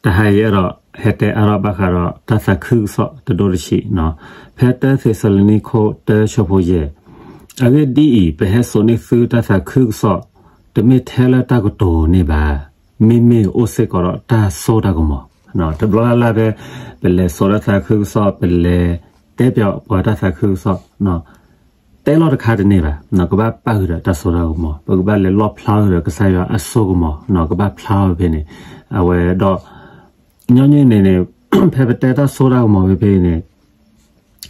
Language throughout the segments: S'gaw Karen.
တဟါအံၤအဲၣ်ဒိးဟဲတဲအါထီၣ်ဘၣ်ဃးဒီးတၢ်သးခုကစီၣ်တဒိၣ်တဆံးနီၤ, ဖဲတၢသ့းစၤလနံခိၣ်တၢဆၢဖိယဲၢ်, အဂ့ၢ်ဒ်အံၤ, ပဟဲစိာ်န့ၢ်သုတၢ်သးခုကစီၣ်, တမ့ၢ်ထဲလၢတၢ်ကတိၤန့ၣ်ဘၣ်, မ့မ့ၢ်အိၣ်စ့ၢ်ကီးဒီးတၢ်စိတၢ်ကမီၤ, တဘျီလၢ်လၢ်ဖဲ ပလဲၤစိာ်တၢ်သးခုကစီၣ် ပလဲၤတဲပၠးပှၤတၢ်သးခုကစီၣ် တဲလီၤတခါတန့ၢ်ဘၣ်, ကဘၣ်ပာ်ဃုာ်ဒီးတၢ်စိတၢ်ကမီၤ, ပကဘၣ်လဲၤလီၣ်ဖျါဃုာ်ဒီးကစၢ်ယွၤအစိကမီၤ, ကဘၣ်ဖျါဃုာ်ဖဲန့ၣ်, အဝဲဒီး ညီနုၢ်န့ၣ်န့ၣ် ဖဲပတဲတၢ်စိတၢ်ကမီၤဖဲဖဲအံၤန့ၣ်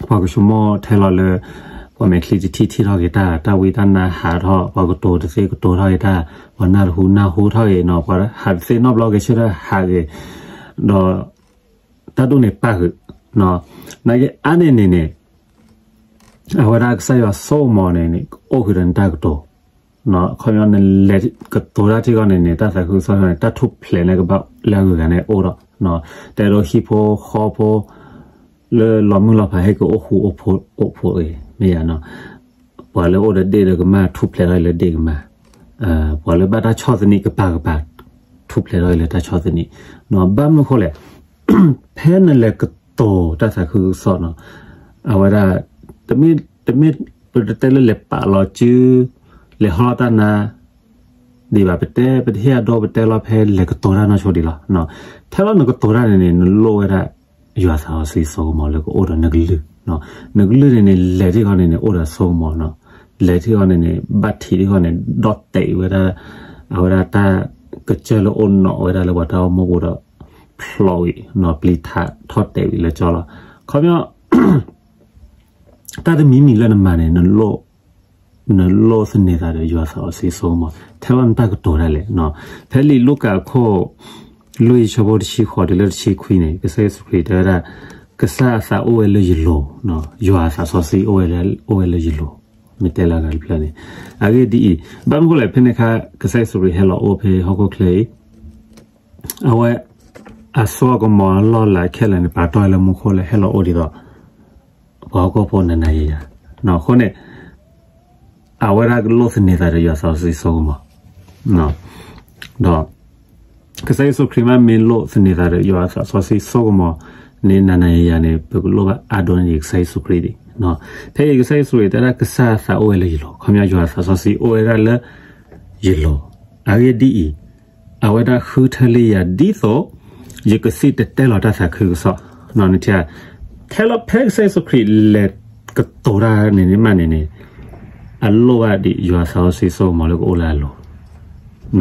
ပှၤကဆိကမိၣ်ထဲလီၤလၢ ပှၤမဲာ်ချံတထံၣ်ထံၣ်ထီၣ်က့ၤတၢ်, တၢ်ဝံတၢ်နါဟးထီၣ်, ပှၤကတိၤတသ့ကတိၤထီၣ်က့ၤတၢ်, ပှၤနၢ်တဟူနၢ်ဟူထီၣ်က့ၤနီၤ, ပှၤဟးတသ့နီတဘျီကဲဆၢထၢၣ်ဟးက့ၤ, ဒီး တၢ်ဒိၣ်န့ၣ်ပာ်ဃုာ်, နာ်က့အါန့ၢ်န့ၣ်န့ၣ် အဝဲဒၣ်ကစၢ်ယွၤစိကမီၤန့ၣ်န့ၣ် ကအိၣ်ဃုာ်ဒီးနတၢ်ကတိၤ, ခီပညီနလဲၤကတိၤတၢ်ထံကီၢ်န့ၣ်န့ၣ် တၢ်သးခုကစီၣ်န့ၣ် တၢ်ထူၣ်ဖျဲးလၢကဘၣ်လၢအဂုၤအဂၤန့ၣ်အိၣ်ဒီး, တဲဒိးဟံၣ်ဖိဃီဖိ လၢလီၤမုၢ်လီၤဖးဟဲက့ၤအိၣ်ဃူအိၣ်ဖိးအံၤ မ့ၢ်ယါနီၤ, ပှၤလၢအိၣ်ဒီးဒ့ၣ်ဒီးကမၢ်ထူၣ်ဖျဲးထီၣ်လၢဒ့ၣ်ကမၢ်, ပှၤလၢဘၣ်တၢ်ဆီၣ်သနံးကပၤကပၤ ထူၣ်ဖျဲးထီၣ်လၢတၢ်ဆီၣ်သနံး, ဘၣ်မနုၤဃိလဲၣ် ဖဲနလဲၤကတိၤတၢ်သးခုကစီၣ်နီၤ, အဝဲဒၣ် တမ့ၢ် တမ့ၢ်ပတဲလၢလဲၤပာ်လီၤစု လဲၤဟီထီၣ်တၢ်နါ ဒံးဘၣ်, ပတဲ ပတဟ့ၣ်အဒိ ပတဲလီၤဖဲလဲၤကတိၤတၢ်နီၢ်ဆိဒံးလီၤ. ထဲလီၤနကတိၤတၢ်န့ၣ်န့ၣ် နလိၣ်ဝဲဒၣ် ယွၤသးစီဆှံစိကမီၤလၢကအိၣ်ဒီးနကလုၢ်, နကလုၢ်န့ၣ်န့ၣ် လဲၤထံၣ်ဃီန့ၣ်န့ၣ် အိၣ်ဒီးစိကမီၤနီၤ, လဲၤထံၣ်ဃီန့ၣ်န့ၣ် ဘၣ်ထံးထံၣ်ဃီန့ၣ် ဒီၣ်တဲာ်အံၤဝဲဒၣ် အဝဲဒၣ်တၢ်ကစၢၢ်လၢအိၣ်နီၣ်ဝဲဒၣ်လၢပှၤတၢ်အိၣ်မူပူၤဒီး ဖျိးဝံၤနီၤ ပျံၤထးထီၣ်တဲာ်ဝံၤလၢကၠီလီၤ. ခီပညီ တၢ်တမံၤမံၤလၢနမၤန့ၣ် နလိၣ်သန့ၤသးဒီးယွၤသးစီဆှံစိကမီၤ ထဲလီၤနတၢ်ကတိၤဒၣ်လဲာ်. ဖဲလံာ်လူၤကၣ်အခိၣ် လွံၢ်ဆၢဖိတဆံဃိးတုၤလၢတဆံခွံန့ၣ် ကစၢ်ယ့ၣ်ၡူးခရံာ်တဲဝဲဒၣ် ကစၢ်အသးအိၣ်ဝဲလၢယလိၤ, ယွၤအသးစီဆှံအိၣ်ဝဲလၢယလိၤ, မ့ၢ်တဲလၢအဂၤတဖျၢၣ်န့ၣ်. အဂ့ၢ်ဒ်အံၤ, ဘၣ်မနုၤဃိလဲၣ် ဖဲန့ၣ်အခါ ကစၢ်ယ့ၣ်ၡူးခရံာ်ဟဲလီၤအိၣ်ဖဲဟီၣ်ခိၣ်ချၢအံၤ အဝဲ အစိကမီၤအလီၢ်အလၤခဲလၢာ်န့ၣ် ပာ်တီၢ်လၢမူခိၣ်လၢဟဲလီၤအိၣ်ဒ်သိး ပှၤဟီၣ်ခိၣ်ဖိနၤနၤယၤယၤ. အဃိန့ၣ် အဝဲဒၣ်ကလိၣ်သန့ၤသးဒီးယွၤသးစီဆှံစိကမီၤ ဒီး ကစၢ်ယ့ၣ်ၡူးခရံာ်မ့ၢ်လိၣ်သန့ၤသးဒီးယွၤသးစီဆှံစိကမီၤန့ၣ် နၤနၤယၤယၤန့ၣ် ပကလိၣ်ဘၣ်အါဒိၣ်န့ၢ်ဒံးကစၢ်ယ့ၣ်ၡူးခရံာ်ဒံး. ဖဲအံၤကစၢ်ယ့ၣ်ၡူးခရံာ်တဲဒၣ်ကစၢ်အသးအိၣ်ဝဲလၢယလိၤ, ခီပညီယွၤသးစီဆှံအိၣ်ဝဲဒၣ်လၢယလိၤ. အဂ့ၢ်ဒ်အံၤ, အဝဲဒၣ်ဃုထၢလံယၤဒ်သိး ယကစံၣ်တဲၤတဲလီၤတၢ်သးခုကစီၣ်. နထံၣ်ဧါ, ထဲလီၤဖဲကစၢ်ယ့ၣ်ၡူးခရံာ်လဲၤကတိၤတၢ်န့ၣ်န့ၣ်မးန့ၣ်န့ၣ် အလိၣ်ဘၣ်ဒံးယွၤသးစီဆှံစိကမီၤလၢကအိၣ်လၢအလိ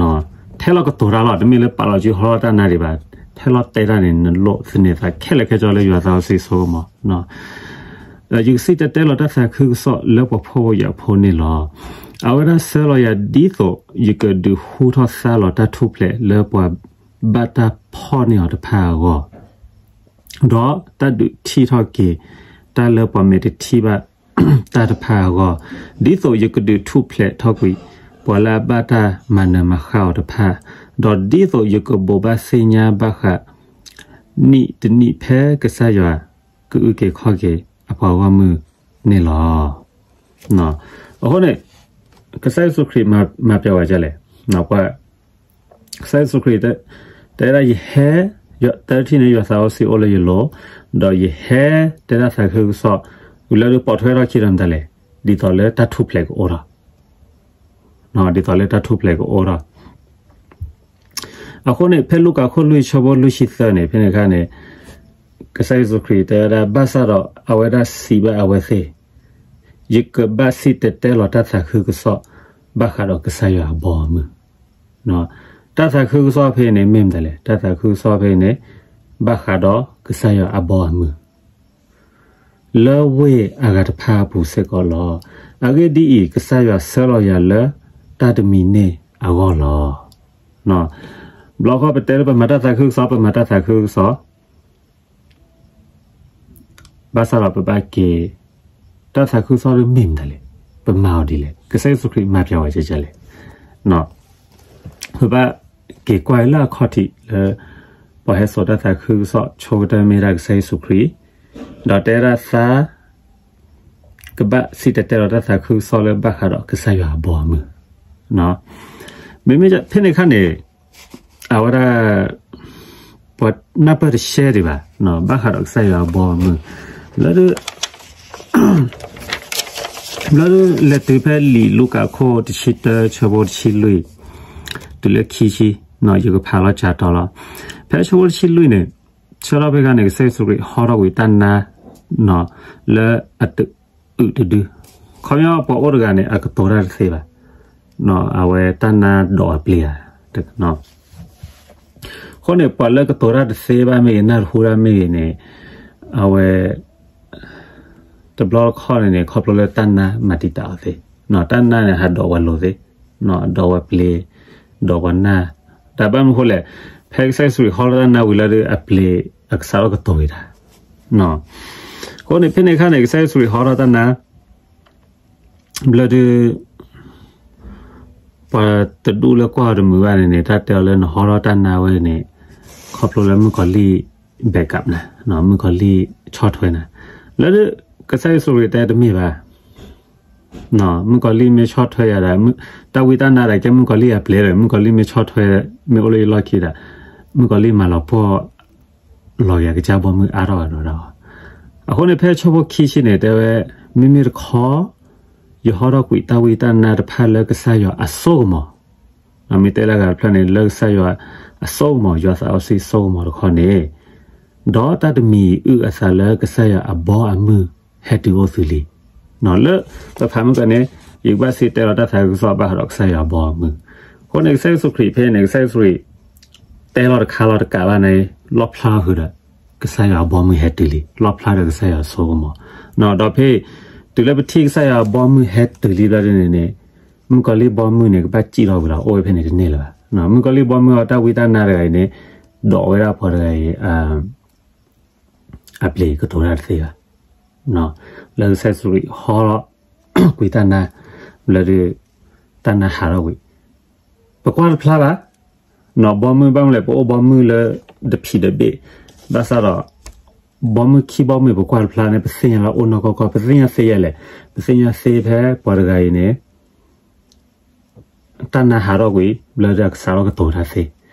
ၤ. ထဲလီၤကတိၤတၢ်လီၤ, တမ့ၢ်လၢပာ်လီၤစုဟီထီၣ်တၢ်နါဒံးဘၣ်, ထဲလီၤတဲတၢ်န့ၣ် နလိၣ်သန့ၤသးခဲလၢာ်ခဲဆ့လၢယွၤသးစီဆှံစိကမီၤ ဒီးယကစံၣ်တဲၤတဲလီၤတၢ်သးခုကစီၣ်လၢပှၤဖှီၣ်ဖိယာ်ဖိန့ၣ်လီၤ. အဝဲဒၣ်ဆှၢလီၤယၤဒ်သိး ယကဒုးဟူထီၣ်သါလီၤတၢ်ထူၣ်ဖျဲးလၢပှၤဘၣ်တၢ်ဖီၣ်န့ၢ်အီၤတဖၣ်အဂီၢ်, ဒီးတၢ်ဒုးထံၣ်ထီၣ်က့ၤ တၢ်လၢပှၤမ့ၢ်တထံၣ်ဘၣ်တၢ်တဖၣ်အဂီၢ်, ဒ်သိးယကဒုးထူၣ်ဖျဲးထီၣ်ကွံာ် ပှၤလၢအဘၣ်တၢ်မၤနၢၤမၤဃၣ်အီၤတဖၣ်, ဒီးဒ်သိးယကဘိးဘၣ်သ့ၣ်ညါဘၣ်ဃး နံၣ်တနံၣ်ဖဲကစၢ်ယွၤကအုၣ်က့ၤခီၣ်က့ၤအပှၤဂီၢ်မုၢ်န့ၣ်လီၤ. အဃိန့ၣ် ကစၢ်ယ့ၣ်ၡူးခရံာ်မၤပျဲဝဲဒ်လဲၣ်, ပှၤ ကစၢ်ယ့ၣ်ၡူးခရံာ် တဲဒၣ်ယဟဲ တထံၣ်န့ၢ်ယွၤသးစီဆှံအိၣ်လၢယလိၤ, ဒီးယဟဲတဲတၢ်သးခုကစီၣ် လၢဒုးပိာ်ထွဲထီၣ်ခံဒီးမတၤလဲၣ်, ဒ်သိးလၢတၢ်ထူၣ်ဖျဲးကအိၣ်ထီၣ်, ဒ်သိးလၢတၢ်ထူၣ်ဖျဲးကအိၣ်ထီၣ် အဃိန့ၣ် ဖဲလူၤကၣ်ခိၣ်လွံၢ်ဆၢဖိလွံၢ်ဆံသၢန့ၣ် ဖဲန့ၣ်အခါန့ၣ် ကစၢ်ယ့ၣ်ၡူးခရံာ်တဲဝဲဒၣ် ဘၣ်ဆၣ်ဒီးအဝဲဒၣ်စံးဘၣ်အဝဲသ့ၣ်, ယကဘၣ်စံၣ်တဲၤတဲလီၤတၢ်သးခုကစီၣ် ဘၣ်ဃးဒီးကစၢ်ယွၤအဘီအမုၢ်. တၢ်သးခုကစီၣ်ဖဲအံၤန့ၣ် မ့ၢ်မတၤလဲၣ်, တၢ်သးခုကစီၣ်ဖဲအံၤန့ၣ် ဘၣ်ဃးဒီးကစၢ်ယွၤအဘီအမုၢ် လၢဝ့ၢ်အဂၤတဖၣ်အပူၤစ့ၢ်ကီးလီၤ. အဂ့ၢ်ဒ်အံၤ, ကစၢ်ယွၤဆှၢလီၤယၤလၢတၢ်တမံၤန့ၣ်အဂီၢ်လီၤ. ဘျီဃီပတဲလၢပမၤတၢ်သးခုကစီၣ်, ပမၤတၢ်သးခုကစီၣ်, ဘၣ်ဆၣ်ဒီးပဘၣ်က့ၤ တၢ်သးခုကစီၣ်ဒ်မ့ၢ်မတၤလဲၣ်, ပမၤအီၤဒ်လဲၣ်, ကစၢ်ယ့ၣ်ၡူးခရံာ်မၤပျဲဝဲဒ်လဲၣ်. ပဘၣ်က့ၤကွၢ်လၢအခီၣ်ထံးလၢ ပှၤဟဲစိာ်တၢ်သးခုကစီၣ်ဆိကတၢၢ်မ့ၢ်ဒၣ်ကစၢ်ယ့ၣ်ၡူးခရံာ်, ဒီးတဲဒၣ်သါ ကဘၣ်စံၣ်တဲၤတဲလီၤတၢ်သးခုကစီၣ်လၢဘၣ်ဃးဒီးကစၢ်ယွၤအဘီအမုၢ်. မ့မ့ၢ်ဖဲန့ၣ်အခါန့ၣ် အဝဲဒၣ် ပှၤနၢ်ပၢၢ်တရှဲဒံးဘၣ်, ဘၣ်ဃးဒီးကစၢ်ယွၤအဘီအမုၢ်, လၢ ဘျီဒုးလဲၤတုၤဖဲလံာ်လူၤကၣ်အခိၣ်တဆံတၢဆၢဖိတဆံလွံၢ်, တုၤလၢခံဆံ, ယကဖးလီၤကၢ်တီၤလီၤ. ဖဲဆၢဖိတဆံလွံၢ်န့ၣ်, ဆၢထီၣ်ဖဲခါန့ၣ် ကစၢ်ယ့ၣ်ၡူးခရံာ်ဟီထီၣ်ကွံာ်တၢ်နါ လၢအတအုးတဒု, ခီပညီပှၤအိၣ်တဂၤန့ၣ် အကတိၤတၢ်တသ့ဘၣ်, အဝဲတၢ်နါဒိးအပျ့ၤဧါ, အဃိန့ၣ် ပှၤလၢကတိၤတၢ်တသ့ဘၣ်မ့ၢ်ဂ့ၤ နၢ်တဟူတၢ်မ့ၢ်ဂ့ၤန့ၣ်, အဝဲ တဘျီတခီၣ်န့ၣ်န့ၣ် ခီဖျိလၢတၢ်နါမၤတံာ်တာ်အီၤသ့, တၢ်နါန့ၣ်ဟးဒိးဝဲလိၤသ့, ဒိးဝဲပျ့ၤ, ဒိးဝဲနၢ်, တၢ်ဘၣ်မနုၤအဃိလဲၣ်, ဖဲကစၢ်ယ့ၣ်ၡူးခရံာ်ဟီထီၣ်တၢ်နါဝံၤလီၤဒီး အပျ့ၤအကစးထီၣ်ကတိၤက့ၤတၢ်, အဃိန့ၣ်ဖဲန့ၣ်အခါန့ၣ် ကစၢ်ယ့ၣ်ၡူးခရံာ်ဟီထီၣ်တၢ်နါ ဘျီဒုး ပှၤတဒူၣ်လၢကွၢ်အီၤတမုာ်ဘၣ်န့ၣ်န့ၣ် တၢ်တဲအီၤလၢနဟီထီၣ်တၢ်နါဝဲန့ၣ် ခီဖျိလၢမုၣ်ကီၤလံၢ် back up နၤ, မုၣ်ကီၤလံၢ်ဆီၣ်ထွဲနၤ, လၢဒုး ကစၢ်ယ့ၣ်ၡူးခရံာ်တဲတမ့ၢ်ဘၣ်, မုၣ်ကီၤလံၢ်မ့ၢ်ဆီၣ်ထွဲယၤဒီး တၢ်ဝံတၢ်နါဒီးကဲမုၣ်ကီၤလံၢ်အပျ့ၤဒီး မုၣ်ကီၤလံၢ်မ့ၢ်ဆီၣ်ထွဲ မ့ၢ်အိၣ်လၢယလီၢ်ခံဒီး မုၣ်ကီၤလံၢ်မၤလီၤပှီၢ် လီၤယၤကစၢ်ဘီမုၢ်အါထီၣ်ဂၤဒီးဒၣ်အီၤ, အဃိန့ၣ်ဖဲဆၢဖိခံဆံန့ၣ် တဲဝဲ မ့မ့ၢ်တခီ ယဟီထီၣ်ကွံာ်တၢ်ဝံတၢ်နါတဖၣ်လၢကစၢ်ယွၤအစိကမီၤ, မ့ၢ်တဲလၢအဂၤတဖျၢၣ်န့ၣ် လၢကစၢ်ယွၤအစိကမီၤ ယွၤသးစီဆှံစိကမီၤတခီန့ၣ်, ဒီးတၢ်တမံၤအုၣ်အသးလၢကစၢ်ယွၤအဘီအမုၢ်ဟဲတုၤအိၣ်သုလံ. လၢပဖးမုၢ်ကန့ၣ် ယကဘၣ်စံးတဲလီၤတၢ်သးခုကစီၣ်ဘၣ်ဃးဒီးကစၢ်ယွၤအဘီအမုၢ်, အဃိန့ၣ် ကစၢ်ယ့ၣ်ၡူးခရံာ်ဖဲန့ၣ် ကစၢ်ယ့ၣ်ၡူးခရံာ် တဲလီၤတခါလီၤတကးဘၣ်န့ၣ် လီၣ်ဖျါဃုာ်ဒီး ကစၢ်ယွၤအဘီမုၢ်ဟဲတုၤလံ, လီၣ်ဖျါဒီးကစၢ်ယွၤအစိကမီၤ, ဒီးဖဲ တုၤလၢပထံၣ်ကစၢ်ယွၤအဘီမုၢ်ဟဲတုၤလံဘျီဒ်န့ၣ်န့ၣ်, မုၣ်ကီၤလံၢ်ဘီမုၢ်န့ၣ် ကဘၣ်စံၣ်ထီၣ်ဝံၤဒီး အိၣ်ဝဲဖဲန့ၣ်တန့ၢ်လၢၤဘၣ်. မုၣ်ကီၤလံၢ်ဘီမုၢ်အတၢ်ဝံတၢ်နါတဂၤအံၤန့ၣ် ဒိးဝဲဒၣ်ပှၤတဂၤအံၤ အပျ့ၤကတိၤတၢ်တသ့ဘၣ်. လၢကစၢ်ယ့ၣ်ၡူးခရံာ်ဟီထီၣ်ကွံာ်တၢ်နါ, ဘျီဒုး တၢ်နါဟးထီၣ်ကွံာ်, ပကွၢ်တဖျါဘၣ်, ဘီမုၢ်ဘၣ်မနုၤလဲၣ် ပအိၣ်ဘီမုၢ်လၢတဖံးတဘ့ၣ်, ဘၣ်ဆၣ်ဒီး ဘီမုၢ်ခံဘီမုၢ်ပကွၢ်တဖျါန့ၣ် ပသ့ၣ်ညါလၢအိၣ်နီၢ်ကီၢ်ကီၢ် ပသ့ၣ်ညါသ့ယဲလဲၣ်, ပသ့ၣ်ညါသ့ဖဲပှၤတဂၤအံၤန့ၣ် တၢ်နါဟးထီၣ်ကွံာ် ဘျီဒုးအကစးထီၣ်ကတိၤတၢ်သ့,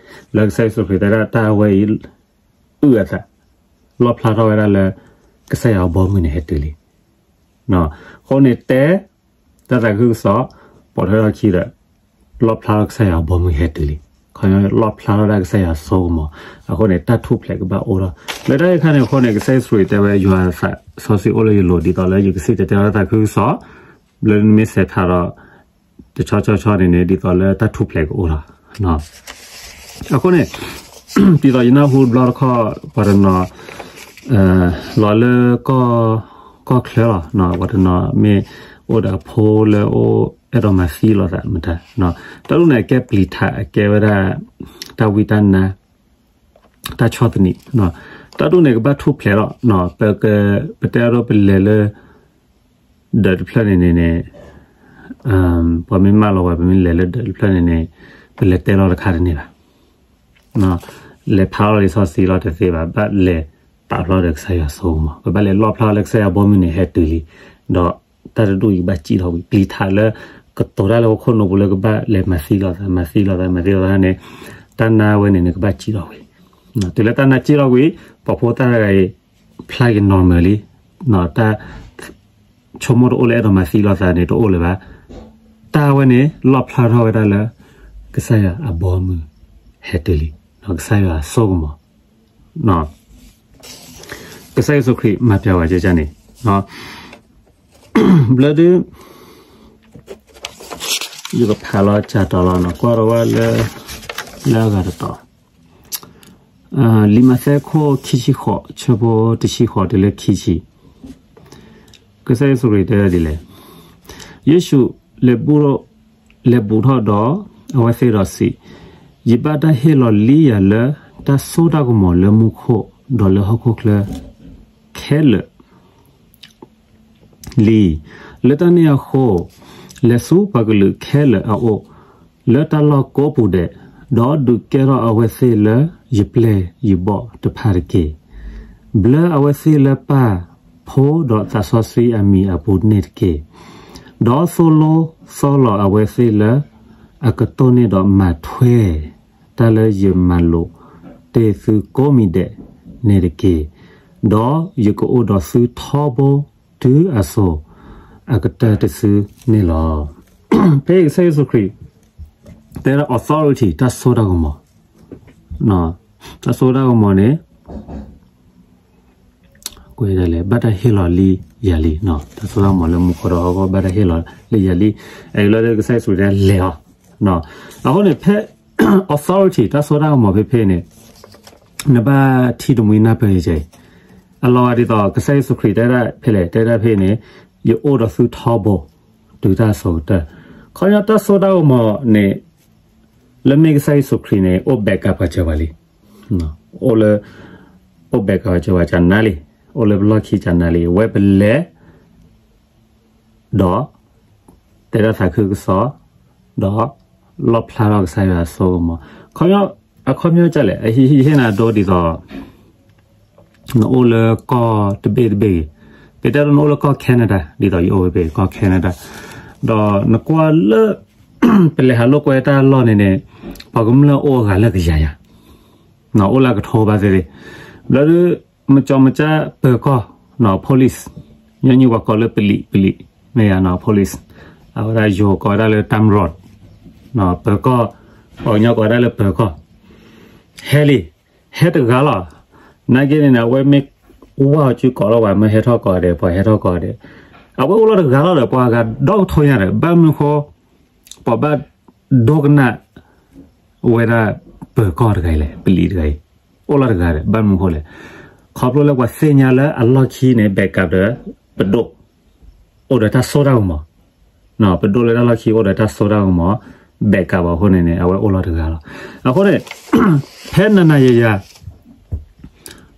လၢကစၢ်ယ့ၣ်ၡူးခရံာ်တဲဒၣ်တၢ်ဝဲအံၤ အုၣ်အသး လီၣ်ဖျါထီၣ်ဝဲဒၣ်လၢ ကစၢ်ယွၤအဘီမုၢ်န့ၣ်ဟဲတုၤလံ. အဃိန့ၣ်တဲ တၢ်သးခုကစီၣ် ပိာ်ထွဲထီၣ်ခံဒီး လီၣ်ဖျါထီၣ်ကစၢ်ယွၤအဘီမုၢ်ဟဲတုၤလံ, ခီလီၣ်ဖျါထီၣ်ဒၣ်ကစၢ်ယွၤအစိကမီၤ, အဃိန့ၣ် တၢ်ထူၣ်ဖျဲးကဘၣ်အိၣ်ထီၣ်, လၢတၢ်အံၤအခါန့ၣ်အဃိန့ၣ် ကစၢ်ယ့ၣ်ၡူးခရံာ်တဲဝဲ ယွၤသးစီဆှံအိၣ်လၢယလိၤ ဒ်သိးလၢယကစံၣ်တဲၤတဲလီၤတၢ်သးခုကစီၣ်, ဘျီနမ့ၢ်စဲးဖးဒီး တဆီဆီဆီန့ၣ်န့ၣ် ဒ်သိးလၢတၢ်ထူၣ်ဖျဲးကအိၣ်ထီၣ် အဃိန့ၣ် ဒ်သိးယနၢ်ဟူတဘျီတခီၣ် ပှၤတနီၤ လီၤလၢ ကီၢ်ချၢလီၤ, ပှၤတနီၤမ့ၢ်အိၣ်ဒီးအဖိလၢအိၣ်အဲၣ်ဒိးမၤသံလိာ်သးမတၤ, တၢ်ဒ်န့ၣ် အကဲပျံၤထး အကဲဝဲဒၣ် တၢ်ဝံတၢ်နါ တၢ်ဆီၣ်သနံး, တၢ်ဒ်န့ၣ်ကဘၣ်ထူၣ်ဖျဲးလီၤ, ပတဲအဒိပလဲၤလၢ ဒၢးတဖျၢၣ်န့ၣ်န့ၣ်န့ၣ် ပှၤမ့ၢ်မၢလီၤဝဲ ပမ့ၢ်လဲၤလၢဒၢးတဖျၢၣ်န့ၣ်န့ၣ် ပလဲၤတဲလီၤတခါတန့ၢ်ဘၣ်, လဲၤဖးလီၤလံာ်စီဆှံလီၤတသ့ဘၣ်, ဘၣ်လဲၤပာ်ဖျါဒီးကစၢ်ယွၤအစိကမီၤ, ပဘၣ်လဲၤလီၣ်ဖျါလၢကစၢ်ယွၤဘီမုၢ်န့ၣ်ဟဲတုၤလံ, ဒီးတၢ်တဒူၣ်အံၤကဘၣ်စံၣ်ထီၣ်ဝံၤ ပျံၤထးလၢ ကတိၤတၢ်လၢဟီၣ်ခိၣ်နူာ်ပူၤလၢကဘၣ်လဲၤမၤသံလိာ်သး မၤသံလိာ်သး မၤသံလိာ်သးန့ၣ် တၢ်နါဝဲန့ၣ်န့ၣ် ကဘၣ်စံၣ်ထီၣ်ဝံၤ, တုၤလၢတၢ်နါစံၣ်ထီၣ်ဝံၤ ပှၤဖိသၣ်တဂၤအံၤ ဖျါက့ၤ normal လံ, တၢ် ဆိကမိၣ်တအိၣ်လၢအဲၣ်ဒိးမၤသံလိာ်သးန့ၣ် တအိၣ်လၢၤဘၣ်, တၢ်ဝဲန့ၣ် လီၣ်ဖျါထီၣ်ဝဲဒၣ်လၢ ကစၢ်ယွၤအဘီမုၢ်ဟဲတုၤလံ, ကစၢ်ယွၤအစိကမီၤ, ကစၢ်ယ့ၣ်ၡူးခရံာ်မၤပျဲဝဲကန့ၣ်, ဘျီဒုး ယကဖးလီၤကၢ်တီၤလီၤ ကွၢ်ဒီးဝဲလၢ လၢအဂၤတတီၤ, လံာ်မးသဲခိၣ်ခံဆံဃိး ဆၢဖိတဆံဃိးတုၤလၢခံဆံ, ကစၢ်ယ့ၣ်ၡူးခရံာ်တဲဝဲဒ်လဲၣ်, ယ့ၣ်ၡူး လဲၤဘူၣ်ထီၣ်ဒီးအဝဲသ့ၣ်ဒီးစံး, ယဘၣ်တၢ်ဟ့ၣ်လီၤလံယၤလၢ တၢ်စိတၢ်ကမီၤလၢမူခိၣ် ဒီးလၢဟီၣ်ခိၣ်ချၢခဲလၢာ် လံ. လၢတၢ်န့ၣ်အဃိ, လဲၤဆူပှၤကလုာ်ခဲလၢာ်အအိၣ် လၢတၢ်လီၢ်ကိးပူၤဒဲး, ဒီးဒုးကဲထီၣ်အဝဲသ့ၣ်လၢယပျဲၢ်ယဘီၣ်တဖၣ်တက့ၢ်. ဘျၢအဝဲသ့ၣ်လၢပၢ်, ဖိ, ဒီးသးစီဆှံအမံၤအပူၤန့ၣ်တက့ၢ်. ဒီးသိၣ်လိသီလီၤအဝဲသ့ၣ်လၢအကတိၢ်န့ၢ်ဒီးမၤထွဲ တၢ်လၢယမၤလိာ် ယကအိၣ်ဒီးသုထီဘိတုၤအစိၤကတၢၢ်တက့ၢ်, ဒီးယကအိၣ်ဒီးသုထီဘိတုၤအစိၤအကတၢၢ်တစုန့ၣ်လီၤ. ဖဲကစၢ်ယ့ၣ်ၡူးခရံာ် တဲဒၣ် authority တၢ်စိတၢ်ကမီၤ, တၢ်စိတၢ်ကမီၤန့ၣ် ကွဲးဒၣ်လဲၣ် ဘၣ်တၢ်ဟ့ၣ်လီၤလံယၤလံ, တၢ်စိတၢ်ကမီၤလၢမူခိၣ်ဒီးဟီၣ်ခိၣ် ဘၣ်တၢ်ဟ့ၣ်လီၤလံယၤလံ, အလီၤဒီးကစၢ်ယ့ၣ်ၡူးတဲလဲၤအီၤ, အဃိန့ၣ် ဖဲ authority တၢ်စိတၢ်ကမီၤဖဲဖဲန့ၣ် နဘၣ်ထံၣ်တမှံနၢ်ပၢၢ်ယဲအံၤ, အလီၤဂာ်ဒ်သိး ကစၢ်ယ့ၣ်ၡူးခရံာ်တဲဒၣ်ဖဲလဲၣ် တဲဒၣ်ဖဲန့ၣ် ယအိၣ်ဒီးသုထီဘိ တုၤတၢ်စိၤကတၢၢ်, ခီပညီတၢ်စိတၢ်ကမီၤန့ၣ် လၢမ့ၢ်ကစၢ်ယ့ၣ်ၡူးခရံာ်န့ၣ် အိၣ်ဘဲးကးပှၤစၢၤပှၤလံ, အိၣ်လၢ အိၣ်ဘဲးကးပှၤစၢၤပှၤကနၤလံ, အိၣ်လၢပလီၢ်ခံကနၤလံ, ဝဲပလဲၤ ဒီး တဲဒၣ်သးခုကစီၣ်, ဒီး လီၣ်ဖျါထီၣ်ကစၢ်ယွၤအစိကမီၤ, အခီပညီကလဲၣ် ယဟ့ၣ်နၤဒိဒ်သိး နအိၣ်လၢကီၢ်တဘ့ၣ်တဘ့ၣ်ဂ့ၤ, ပတဲဒိနအိၣ်လၢကီၢ် Canada ဒ်သိးယအိၣ်ဖဲဖဲကီၢ် Canada, ဒီးနကွၢ်လၢ ပလဲၤဟးလိာ်ကွဲတၢ်လီၢ်န့ၣ်န့ၣ် ပှၤကမျၢၢ်အိၣ်အဂၤလၢကယၤယၤ, အိၣ်လၢကထိဘၣ်သ့ၣ်သ့ၣ်, ဘျီဒုး မကၠီမကၠၢ်ပၢၤကီၢ် police, ညီနုၢ်ပှၤကိးလၢပလံး ပလံး မ့ၢ်ယၤ police, အဝဲဒၣ်ယိၤကိးဝဲဒၣ်လၢ တၢ်မရိး, ပၢၤကီၢ်, ပှၤကညီကိးဝဲဒၣ်လၢပၢၤကီၢ်, ဟဲလံ, ဟဲတဂၤလီၤ, နာ်က့န့ၣ် အဝဲမ့ၢ်ဝၢ်အီၤစုကိးလီၤ ပှၤမ့ၢ်ဟဲထီၣ်ကိးဂၤဒဲး ပှၤဟဲထီၣ်ကိးဂၤဒဲး, အဝဲအိၣ်လီၤတဂၤလီၤဒီး ပှၤဂၤဒီကထိညါဒီး ဘၣ်မနုၤဃိ ပှၤဘၣ်ဒိကနၣ် ဝဲဒၣ်ပၢၤကီၢ်တဂၤအံၤလဲၣ် ပလံးတဂၤအံၤ, အိၣ်လီၤတဂၤဒီး ဘၣ်မနုၤဃိလဲၣ်, ခီဖျိလၢပှၤသ့ၣ်ညါလၢအလီၢ်ခံန့ၣ် ဘဲးကးဒီး ပဒိၣ် အိၣ်ဒီးတၢ်စိတၢ်ကမီၤ, ပဒိၣ်လၢတၢ်လီၢ်ခံအိၣ်ဒီးတၢ်စိတၢ်ကမီၤ, ဘဲးကးဘၣ်အဃိန့ၣ်န့ၣ် အဝဲအိၣ်လီၤတဂၤလီၤ. အဃိန့ၣ် ဖဲနၤနၤယၤယၤ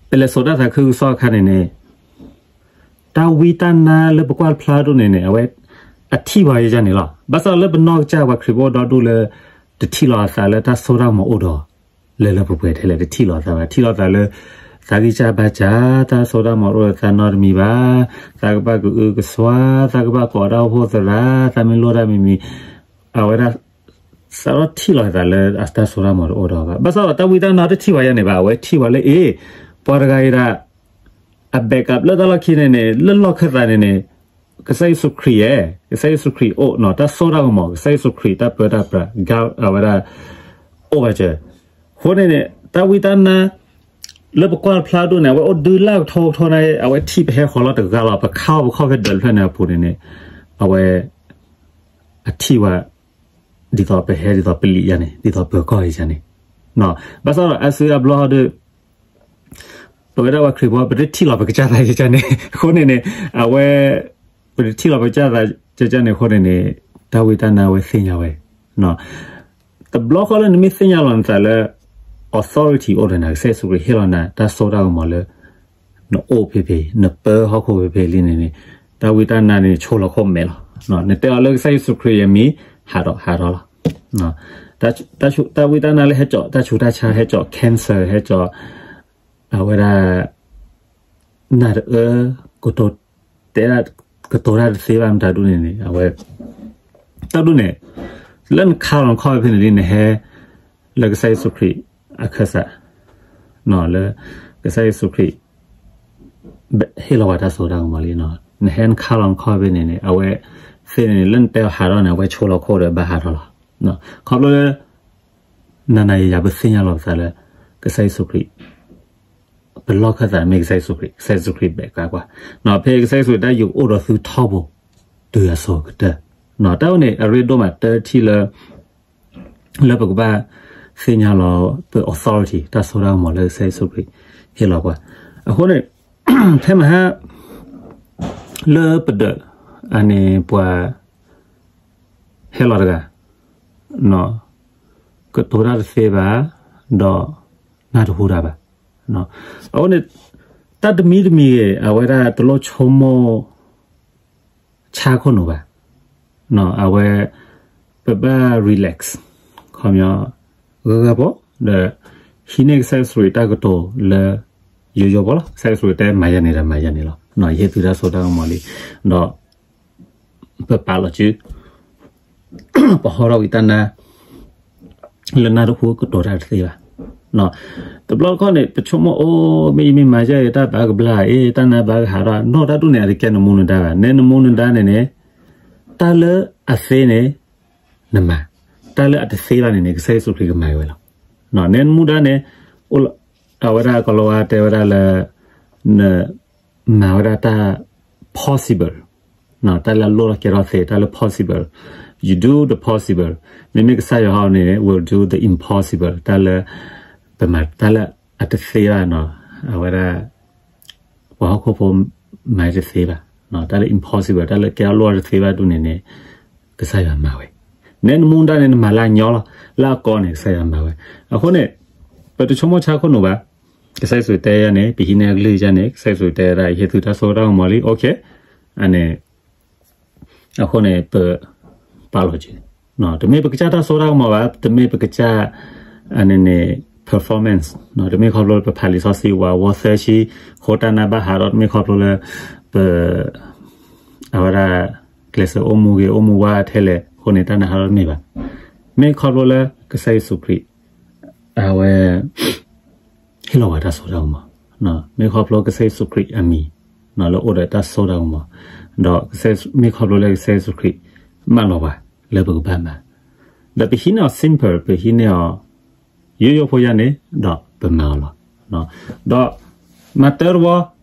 ပလဲၤစိာ်တၢ်သးခုကစီၣ်အခါန့ၣ်န့ၣ် တၢ်ဝံတၢ်နါလၢပကွၢ်တဖျါဒိၣ်န့ၣ်န့ၣ် အဝဲ အထံၣ်ပှၤယဲယဲန့ၣ်လီၤ. ဘၣ်ဆၣ်လၢပနီၢ်ကစၢ်ပှၤခရံာ်ဖိဒီဒူၣ်လၢ တထံၣ်လီၤအသးလၢတၢ်စိတၢ်ကမီၤအိၣ်ဒီး လၢလၢပှဲၤပှဲၤထဲလဲၣ် တထံၣ်လီၤအသးဘၣ်. ထံၣ်လီၤအသးလၢ သးဂံၢ်စၢ်ဘါစၢ် တၢ်စိတၢ်ကမီၤအိၣ်ဒီးသးနီတမံၤဘၣ်. သးကဘၣ်ကအုကစွါ, သးကဘၣ်ကိးတၢ်အိၣ်ဖှိၣ်သရၣ်, သးမ့ၢ်လိၣ်တၢ်မံၤမံၤ, အဝဲဒၣ် စးထီၣ်ထံၣ်လီၤအသးလၢတၢ်စိတၢ်ကမီၤတအိၣ်ဒီးဘၣ်. ဘၣ်ဆၣ်ဒီးတၢ်ဝံတၢ်နါတထံၣ်ပှၤယဲန့ၣ်ဘၣ်. အဝဲထံၣ်ပှၤလၢအ့ၣ် ပှၤတဂၤအံၤဒၣ် အဘဲးကးလၢတၢ်လီၢ်ခံန့ၣ်န့ၣ် လၢလီၢ်ခၢၣ်သးန့ၣ်န့ၣ် ကစၢ်ယ့ၣ်ၡူးခရံာ်ဧါ, ကစၢ်ယ့ၣ်ၡူးခရံာ်အိၣ်နီၤ, တၢ်စိတၢ်ကမီၤ ကစၢ်ယ့ၣ်ၡူးခရံာ်တၢ်ပၢတၢ်ပြး အဝဲဒၣ် အိၣ်ဘၣ်စၢၤ. အဃိန့ၣ်န့ၣ် တၢ်ဝံတၢ်နါ လၢပကွၢ်တဖျါဒိၣ်န့ၣ် အဝဲအိၣ်ဒုလၢကထိကထိန့ၣ် အဝဲထံၣ်ပဟဲဃီၤလီၤတဂၤလီၤ. ပခါအီၤပခီၣ်ဖဲဒၢးတဖျၢၣ်န့ၣ်အပူၤန့ၣ်န့ၣ် အဝဲ အထံၣ်ဝဲ ဒ်သိးပဟဲဒ်သိးပလံးယဲန့ၣ် ဒ်သိးပၢၤကီၢ်ယဲန့ၣ် ဘၣ်ဆၣ်ဒီးအါစုအါဘျီဟီဒီး ပဝဲဒၣ်ပှၤခရံာ်ဖိ ပတထံၣ်လီၤပကစၢ်သးယဲန့ၣ် အဃိန့ၣ်န့ၣ် အဝဲ ပတထံၣ်လီၤပကစၢ်သးယဲန့ၣ် အဃိန့ၣ်န့ၣ် တၢ်ဝံတၢ်နါဝဲသ့ၣ်ညါဝဲ တဘျီဃီလၢနမ့ၢ်သ့ၣ်ညါလီၤနသးလၢ authority အိၣ်ဒီးနၤ ကစၢ်ယ့ၣ်ၡူးခရံာ်ဟ့ၣ်လီၤနၤ တၢ်စိတၢ်ကမီၤလၢ နအိၣ်ဖဲဖဲ နပၢဟီၣ်ခိၣ်ဖဲဖဲလံန့ၣ်န့ၣ် တၢ်ဝံတၢ်နါန့ၣ် ဆိလီၤခိၣ်မဲာ်လီၤ. နတဲအီၤလၢကစၢ်ယ့ၣ်ၡူးခရံာ်အမံၤ ဟးထီၣ်ဟးထီၣ်လီၤ. တၢ်ဝံတၢ်နါလၢဟဲစိာ်တၢ်ဆူးတၢ်ဆါ ဟဲစိာ် cancer ဟဲစိာ် အဝဲဒၣ် နၢ်တအၢ ကတိၤ တဲဒၣ် ကတိၤတၢ်တသ့ဘၣ်မတၤဒ်န့ၣ်န့ၣ် အဝဲ တၢ်ဒ်န့ၣ် လၢနခါလီၤနခီၣ်ဖဲန့ၣ်လံ နဟဲ လၢကစၢ်ယ့ၣ်ၡူးခရံာ်အခၢၣ်စး လၢ ကစၢ်ယ့ၣ်ၡူးခရံာ် ဟ့ၣ်လီၤဝဲတၢ်စိတၢ်ကမီၤလံ. နဟဲနခါလီၤနခီၣ်ဖဲန့ၣ်န့ၣ် အဝဲသ့ၣ်န့ၣ် လၢနတဲအီၤဟးထီၣ်န့ၣ် အဝဲဆိလီၤခိၣ်ဒီးဘၣ်ဟးထီၣ်လီၤ. ခီဖျိလၢ နၤနၤယၤယၤပသ့ၣ်ညါလီၤပသးလၢ ကစၢ်ယ့ၣ်ၡူးခရံာ် ပလီၢ်ခၢၣ်သးမ့ၢ်ကစၢ်ယ့ၣ်ၡူးခရံာ် ကစၢ်ယ့ၣ်ၡူးခရံာ်ဘဲးကးကွၢ် ဖဲကစၢ်ယ့ၣ်ၡူးတၢ်ယိၤအိၣ်ဒီးသုထီဘိ တုၤအစိၤကတၢၢ် တၢ်ဝဲန့ၣ် အရ့ဒိၣ်မးတထံၣ်လၢ လၢပကဘၣ်သ့ၣ်ညါလီၤပ authority တၢ်စိတၢ်ကမီၤလၢကစၢ်ယ့ၣ်ၡူးခရံာ်ဟ့ၣ်လီၤကွၢ်. အဃိန့ၣ် ဖဲမဟါ လၢပဒၢး အန့ၣ်ပှၤ ဟဲလီၤတဂၤ ကတိၤတၢ်တသ့ဘၣ် ဒီးနၢ်တဟူတၢ်ဘၣ်. အဃိန့ၣ် တၢ်တမံၤတမံၤဂ့ၤ အဝဲဒၣ်တလိၣ်ဆိကမိၣ် ဆါခိၣ်နူာ်ဘၣ်. အဝဲ ပဘၣ် relax ခီပညီ ဂၢၢ်ဂၢၢ်ဖိ ဒီး ဟံးန့ၢ်ကစၢ်ယ့ၣ်ၡူးခရံာ်တၢ်ကတိၤလၢ ယိယိဖိလီၤ. ကစၢ်ယ့ၣ်ၡူးခရံာ်တဲမၤယဲန့ၣ်ဒီးမၤယဲန့ၣ်လီၤ. ယဟ့ၣ်သုတၢ်စိတၢ်ကမီၤလံ. ဒီး ပပာ်လီၤစု ပဟီထီၣ်ဝံတၢ်နါ လၢနၢ်တဟူကတိၤတၢ်တသ့ဘၣ်. တဘျီတခီၣ်န့ၣ် ပဆိကမိၣ်အိၣ် မ့ၢ်ယမ့ၢ်မၤယဲအံၤ တၢ်ဘၣ်ကဘျါအံၤ တၢ်နါဘၣ်ကဟးထီၣ် နီၢ်တၢ်ဒူၣ်န့ၣ် အတကဲနမူနဒါဘၣ်. နဲနမူနဒါန့ၣ်န့ၣ် တၢ်လၢအသ့န့ၣ် နမၤ, တၢ်လၢအတသ့ဘၣ်န့ၣ်န့ၣ် ကစၢ်ယ့ၣ်ၡူးခရံာ်ကမၤဝဲလီၤ. နဲနမူဒါန့ၣ် အိၣ်လၢ အဝဲဒၣ်ကီၤလၤဝါတဲဝဲဒၣ်လၢ န မၤဝဲဒၣ်တၢ် possible, တၢ်လၢအလိၣ်ထီၣ်ကဲထီၣ်သ့ တၢ်လၢ possible, you do the possible, မ့မ့ၢ်ကစၢ်ယွၤဟီန့ၣ် will do the impossible, တၢ်လၢ ပမၤတၢ်လၢအတသ့ဘၣ်နီၤ အဝဲဒၣ် ပှၤဟီၣ်ခိၣ်ဖိမၤတသ့ဘၣ်, တၢ်လၢ impossible တၢ်လၢကဲထီၣ်လိၣ်ထီၣ်တသ့ဘၣ်ဒူၣ်န့ၣ်န့ၣ် ကစၢ်ယွၤမၤဝဲ, နဲနမူဒါန့ၣ် နမၤလၢအညီလီၤ, လၢအကီန့ၣ် ကစၢ်ယွၤမၤဝဲ. အဃိန့ၣ် ပတဆိကမိၣ်ဆါခိၣ်နူာ်ဘၣ်, ကစၢ်ယ့ၣ်ၡူးတဲယၤန့ၣ် ပဟံးန့ၢ်အကလုၢ်ယၤန့ၣ် ကစၢ်ယ့ၣ်ၡူးတဲဒၣ် ယဟ့ၣ်သုတၢ်စိတၢ်ကမီၤလံ okay, အန့ၣ် အဃိန့ၣ် ပ ပာ်လီၤစု, တမ့ၢ်ပကစၢ်တၢ်စိတၢ်ကမီၤဘၣ်, တမ့ၢ်ပကစၢ် အန့ၣ်န့ၣ် performance, တမ့ၢ်ခီဖျိလၢပဖးလံာ်စီဆှံဝးဝီသၢဆံ ဃိတၢ်နါဘၣ်ဟးဒီး တမ့ၢ်ခီဖျိလၢ ပ အဝဲဒၣ် ကျဲးစၢးအိၣ်မူဂ့ၤအိၣ်မူဝါထဲလဲၣ်အဃိန့ၣ် တၢ်နါဟးဒီးတမ့ၢ်ဘၣ်. မ့ၢ်ခီဖျိလၢကစၢ်ယ့ၣ်ၡူးခရံာ် အဝဲ ဟ့ၣ်လီၤဝဲတၢ်စိတၢ်ကမီၤ, မ့ၢ်ခီဖျိကစၢ်ယ့ၣ်ၡူးခရံာ်အမံၤ လၢအိၣ်ဒီးတၢ်စိတၢ်ကမီၤ, ဒီးမ့ၢ်ခီဖျိလၢကစၢ်ယ့ၣ်ၡူးခရံာ် မၢလီၤပှၤလၢပကဘၣ်မၤ, ဒီးပဟံးန့ၢ်အီၤ simple ပဟံးန့ၢ်အီၤ ယိယိဖိယၤန့ၣ် ဒီးပမၤအီၤလီၤ. ဒီးမၤတၢ်တဝီ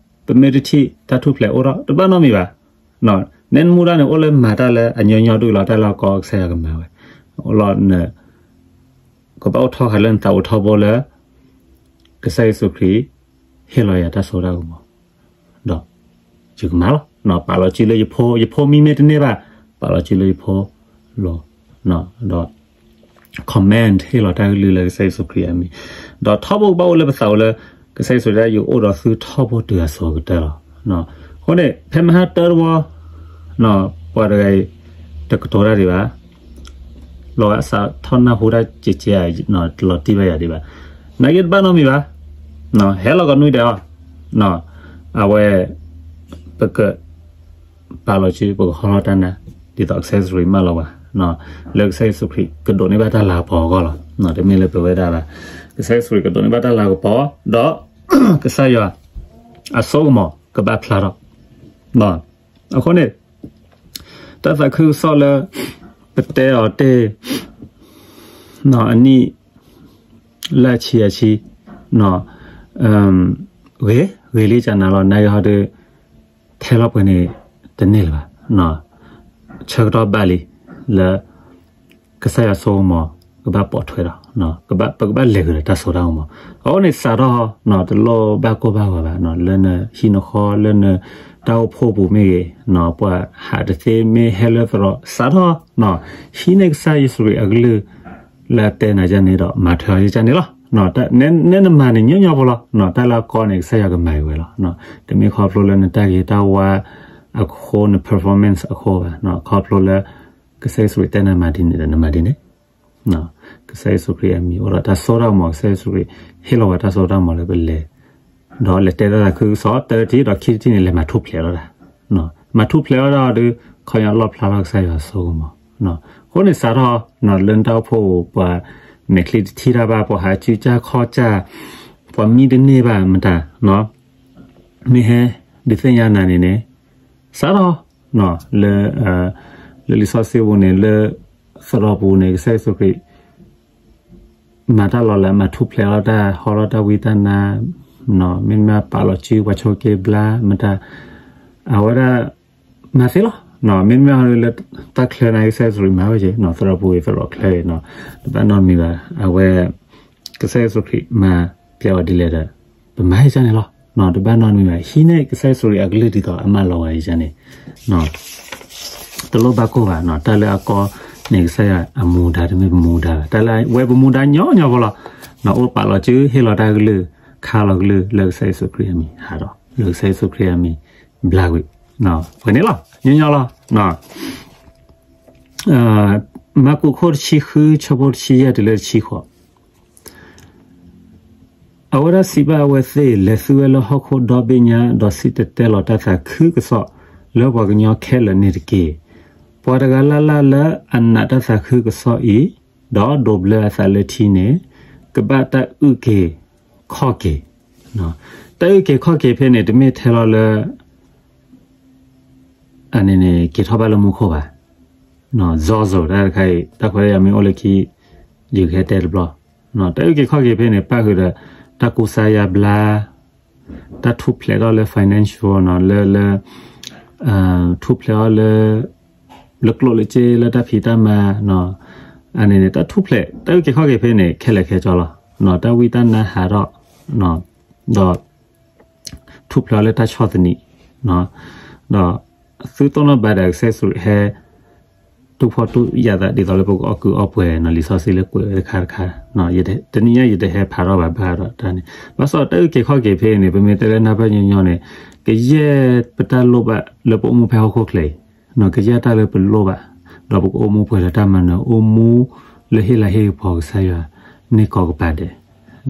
ပမ့ၢ်တထံၣ်တၢ်ထူၣ်ဖျဲးအိၣ်ထီၣ် တဘၣ်နီတမံၤဘၣ်. နဲနမူဒါန့ၣ် အိၣ်လၢမၤတၢ်လၢအညီညီဒူၣ်လီၤ တၢ်လၢအကီကစၢ်ယွၤကမၤဝဲ, အိၣ်လီၤန ကဘၣ်အိၣ်ထီၣ်ဃာ်လၢနသးအိၣ်ထီဘိလၢ ကစၢ်ယ့ၣ်ၡူးခရံာ် ဟ့ၣ်လီၤယၤတၢ်စိတၢ်ကမီၤ, ဒီးယကမၤလီၤ. ပာ်လီၤစုလၢယဖိ, ယဖိမံမ့ၢ်တန့ၢ်ဘၣ်, ပာ်လီၤစုလၢယဖိလီၤ. ဒီး command ဟ့ၣ်လီၤတၢ်ကလုၢ်လၢကစၢ်ယ့ၣ်ၡူးခရံာ်အမံၤ, ဒီးထီဘိကဘၣ်အိၣ်လၢပသးအိၣ်လၢ ကစၢ်ယ့ၣ်ၡူးတဲ ယအိၣ်ဒီးသုထီဘိတုၤအစိၤကတၢၢ်လီၤ. အဃိန့ၣ် ဖဲမဟါတၢတဝီ ပှၤတဂၤအံၤ တကတိၤတၢ်ဒံးဘၣ်, လီၤဂာ်စးထီၣ်နၢ်ဟူတၢ်ကဲးကဲး တလီၤတံၢ်ဘၣ်ယၤဒံးဘၣ်, နာ်က့တဘၣ်နီတမံၤဘၣ်, ဟဲလီၤကီးနွံဒဲးအီၤ, အဝဲ ပက ပာ်လီၤစု ပကဟီထီၣ်တၢ်နါ ဒ်သိးကစၢ်ယ့ၣ်ၡူးခရံာ်မၢလီၤပှၤ, လၢကစၢ်ယ့ၣ်ၡူးခရံာ်ကဒိးန့ၢ်ဘၣ်တၢ်လၤကပီၤအဂီၢ်လီၤ. တမ့ၢ်လၢပဝဲဒၣ်ဘၣ်, ကစၢ်ယ့ၣ်ၡူးခရံာ်ကဒိးန့ၢ်ဘၣ်တၢ်လၤကပီၤ, ဒီး ကစၢ်ယွၤ အစိကမီၤကဘၣ်ဖျါထီၣ်, အဃိန့ၣ် တၢ်သးခုကစီၣ်လၢ ပတဲအီၤတ့ၢ် အနံၣ် လၢအဆံအဆံ ဂ့ၤ ဂ့ၤလံကနၤလီၤ နာ်က့ဟီဒီး ထဲလီၤပှဲၤန့ၣ် တန့ၢ်လၢၤဘၣ်, ဆၢကတီၢ်ဘၣ်လံ လၢ ကစၢ်ယွၤစိကမီၤ ကဘၣ်ပိာ်ထွဲဒီး ပကဘၣ်လဲၤဂုာ်ဒီးတၢ်စိတၢ်ကမီၤ, အဃိန့ၣ်စးထီၣ် တလိၣ်ဘၣ်ကိၢ်ဘၣ်ဂီၤဘၣ် လၢနဟံၣ်နဃီ လၢနတၢ်အိၣ်ဖှိၣ်ပူၤမ့ၢ်ဂ့ၤ ပှၤဟးတသ့မ့ၢ်ဟဲလၢသရိာ် စးထီၣ် ဟံးန့ၢ်ကစၢ်ယ့ၣ်ၡူးခရံာ်အကလုၢ် လၢအတဲနၤယၤန့ၣ်ဒီး မၤထွဲအီၤယၤန့ၣ်လီၤ. နဲနမၤန့ၣ်ညီညီဖိလီၤ, တၢ်လၢအကီန့ၣ် ကစၢ်ယွၤကမၤက့ၤဝဲလီၤ. တမ့ၢ်ခီဖျိလၢနတၢ်ဂ့ၤတၢ်ဝါအဃိ န performance အဃိဘၣ်, ခီဖျိလၢ ကစၢ်ယ့ၣ်ၡူးခရံာ်တဲနၤမၤဒ်န့ၣ်ဒီးနမၤဒ်န့ၣ် ကစၢ်ယ့ၣ်ၡူးခရံာ်အမံၤအိၣ်ဒီးတၢ်စိတၢ်ကမီၤ ကစၢ်ယ့ၣ်ၡူးခရံာ် ဟ့ၣ်လီၤဝဲတၢ်စိတၢ်ကမီၤလၢပလဲၤ ဒီးလဲၤတဲတၢ်သးခုကစီၣ်တထံၣ် ဒီးခံထံၣ်န့ၣ် လဲၤမၤထူၣ်ဖျဲးလီၤတၢ်, မၤထူၣ်ဖျဲးလီၤတၢ်ဒီး ခီညီလီၣ်ဖျါထီၣ်ကစၢ်ယွၤစိကမီၤ, အဃိန့ၣ်စးထီၣ် လၢနတၢ်အိၣ်ဖှိၣ်ပူၤ ပှၤမဲာ်ချံတထံၣ်တၢ်ဘၣ် ပှၤဟးစုကၢ်ခီၣ်ကၢ် ပှၤမံတန့ၢ်ဘၣ်မတၤ မ့ၢ်ဟဲ ဒုးသ့ၣ်ညါနၤန့ၣ်န့ၣ် စးထီၣ် လၢ လၢလံာ်စီဆှံပူၤန့ၣ် လၢသရိာ်ပူၤန့ၣ် ကစၢ်ယ့ၣ်ၡူးခရံာ် မၤတၢ်လီၤလး မၤထူၣ်ဖျဲးလီၤတၢ် ဟီထီၣ်တၢ်ဝံတၢ်နါ မ့တမ့ၢ်ပာ်လီၤစုပှၤဆိးက့ဘျါ မတၤ အဝဲဒၣ် မၤသ့လီၤ. မ့တမ့ၢ်လၢတၢ်ချၢန့ၣ် ကစၢ်ယ့ၣ်ၡူးခရံာ်မၤဝဲက့ၤ သရိာ်ပူၤဂ့ၤသရိာ်ချၢဂ့ၤ တဘၣ်နီတမံၤဘၣ် အဝဲ ကစၢ်ယ့ၣ်ၡူးခရံာ်မၤပျဲဝဲဒ်လဲၣ်ဒီး ပမၤဟ့ၣ်ကန့ၣ်လီၤ. တဘၣ်နီတမံၤဘၣ် ဟံးန့ၢ်ကစၢ်ယ့ၣ်ၡူးခရံာ်အကလုၢ်ဒ်သိးအမၢလီၤဝဲဒ်န့ၣ် တလိၣ်ဘၣ်ကိၢ်ဘၣ် တၢ်လၢအကီန့ၣ် ကစၢ်ယွၤအမူဒါတမ့ၢ်ပမူဒါဘၣ် တၢ်လၢဝဲပမူဒါညီညီဖိလီၤ. အိၣ်ပာ်လီၤစု ဟ့ၣ်လီၤတၢ်ကလုၢ် ခါလီၤကလုၢ် လၢကစၢ်ယ့ၣ်ၡူးခရံာ်အမံၤ ဟးဒီး လၢကစၢ်ယ့ၣ်ၡူးခရံာ်အမံၤ ဘျါကွံာ် ပှဲၤန့ၣ်လီၤ ညီညီလီၤ. မၢကူးခိၣ်တဆံဃု ဆၢဖိတဆံယဲၢ်တုၤလၢတဆံဃိး အဝဲဒၣ်စံးဘၣ်အဝဲသ့ၣ်, လဲၤသုဝဲလၢဟီၣ်ခိၣ်ဒီဘ့ၣ်ညါ, ဒီးစံၣ်တဲၤတဲလီၤတၢ်သးခုကစီၣ်လၢပှၤကညီခဲလၢာ်န့ၣ်တက့ၢ်. ပှၤတဂၤလၢ်လၢ်လၢအနာ်တၢ်သးခုကစီၣ်အံၤ, ဒီးဒိးဘျၢအသးလၢထံန့ၣ်, ကဘၣ်တၢ်အုၣ်က့ၤခီၣ်က့ၤ, တၢ်အုၣ်က့ၤခီၣ်က့ၤဖဲန့ၣ် တမ့ၢ်ထဲလီၤလၢ အန့ၣ်န့ၣ် က့ၤထီၣ်ဘၣ်လၢမူခိၣ်ဘၣ်, စီၤစိၤတၢ်တခါအံၤ တၢ်ခွဲးတၢ်ယာ်မ့ၢ်အိၣ်လၢခံ ယကဟဲတဲတဘျီ, တၢ်အုၣ်က့ၤခီၣ်က့ၤဖဲန့ၣ် ပၣ်ဃုာ်ဒီး တၢ်ကူစါယါဘျါ, တၢ်ထူၣ်ဖျဲးထီၣ်လၢ financial နီၤ လၢ လၢ ထူၣ်ဖျဲးထီၣ်လၢ လၢကျိၣ်လၢစ့လၢတၢ်ဖံးတၢ်မၤ, အန့ၣ်န့ၣ် တၢ်ထူၣ်ဖျဲး တၢ်အုၣ်က့ၤခီၣ်က့ၤဖဲန့ၣ် ခဲလၢာ်ခဲဆ့လီၤ, တၢ်ဝံတၢ်နါဟးထီၣ်, ဒီး ထူၣ်ဖျဲးထီၣ်လၢတၢ်ဆီၣ်သနံး, ဒီး သုတိၢ်နီၣ်ဘၣ်ဒီးကစၢ်ယ့ၣ်ၡူးဟဲ တူၢ်ဖှီၣ်တူၢ်ယာ်သးဒ်သိးလၢပကအီၣ်ကုးအီပှဲၤနီၤ လံာ်စီဆှံလၢကွဲးဝဲတခါတခါ, တနံၤညါယတဟဲဖးထီၣ်ဘၣ်ဘၣ်ဒီးတၢ်န့ၣ် ဘၣ်ဆၣ်တၢ်အုၣ်က့ၤခီၣ်က့ၤဖဲန့ၣ် ပမ့ၢ်တဲလၢနၢ်ပၢၢ်ညီညီန့ၣ် ကယဲၢ်ပတၢ်လိၣ်ဘၣ်လၢပအိၣ်မူဖဲဟီၣ်ခိၣ်ချၢအံၤ, ကယဲၢ်တၢ်လၢပလိၣ်ဘၣ်, ဒီးပကအိၣ်မူပှဲၤဒီးတၢ်မၤနၢၤ အိၣ်မူလၢဟ့ၣ်လၤဟ့ၣ်ကပီၤကစၢ်ယွၤ န့ၢ်ကီးကပၤဒဲး